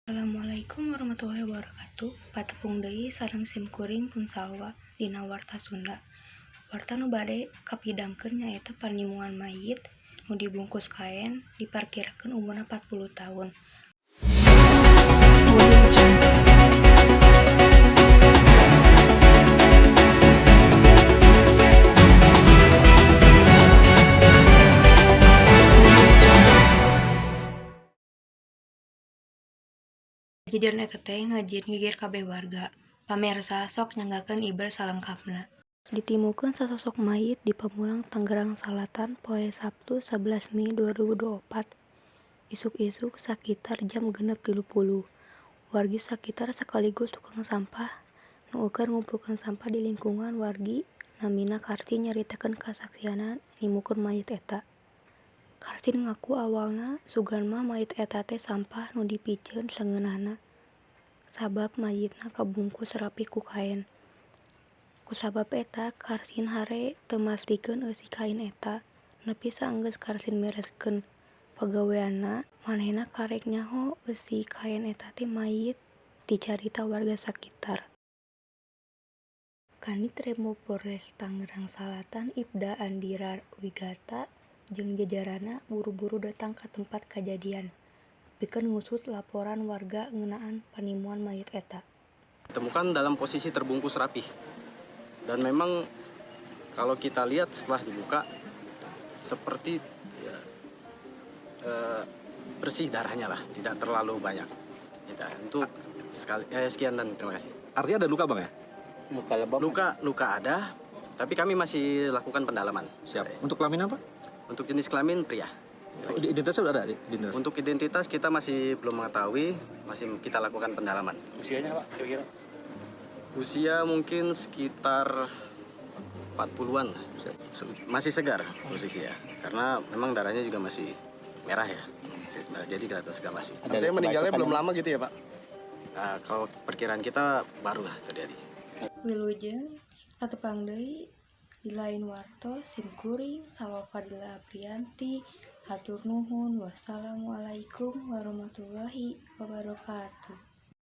Assalamualaikum warahmatullahi wabarakatuh. Patepung deui sareng sim kuring Pun Salwa dina Warta Sunda. Warta nu bade kapidangkeun nyaeta panimuan mayit nu dibungkus kaen diparkirakeun umurna 40 tahun. Kajadian eta teh ngajieun geger kabeh warga. Pamirsa sok nyanggakeun iber salengkapna. Ditimukeun sasosok mayit di Pamulang, Tangerang Salatan poe Sabtu 11 Mei 2024 isuk-isuk sakitar jam 6.30. Wargi sakitar sakaligus tukang sampah nu eukeun ngumpulkeun sampah di lingkungan wargi namina Karsin nyaritakeun kasaksianna nimukeun mayit eta. Karsin ngaku awalna sugan mah mayit eta teh sampah nu dipiceun sangeunahna sabab mayitna kabungkus rapi ku kaen. Kusabab eta Karsin hare teu mastikeun eusi kain eta nepi saenggeus Karsin mereskeun pagaweanna manehna karek nyaho eusi kaen eta teh mayit ti carita warga sakitar. Kanit Remo Polres Tangerang Salatan Ipda Andira Wigata jeung jajaranna buru-buru datang ka tempat kajadian pikeun ngusut laporan warga ngeunaan panimuan mayit eta. Ditemukan dalam posisi terbungkus rapih. Dan memang kalau kita lihat setelah dibuka seperti ya, bersih darahnya lah, tidak terlalu banyak. Kita untuk sekali sekian dan terima kasih. Artinya ada luka, Bang, ya? Luka lebam. Luka ada, tapi kami masih lakukan pendalaman. Siap. Untuk kelamin apa? Untuk jenis kelamin pria. Identitasnya sudah ada? Identitas. Untuk identitas kita masih belum mengetahui, masih kita lakukan pendalaman. Usianya, Pak, kira-kira? Usia mungkin sekitar 40-an. Masih segar posisi ya, karena memang darahnya juga masih merah ya. Nah, jadi kelihatan segar masih. Ada Artinya meninggalnya belum lama gitu ya, Pak? Nah, kalau perkiraan kita barulah terjadi. Wilujeng patepang deui di lain wartos sim kuring Salwa Fadila Aprianti hatur nuhun. Wassalamualaikum warahmatullahi wabarakatuh.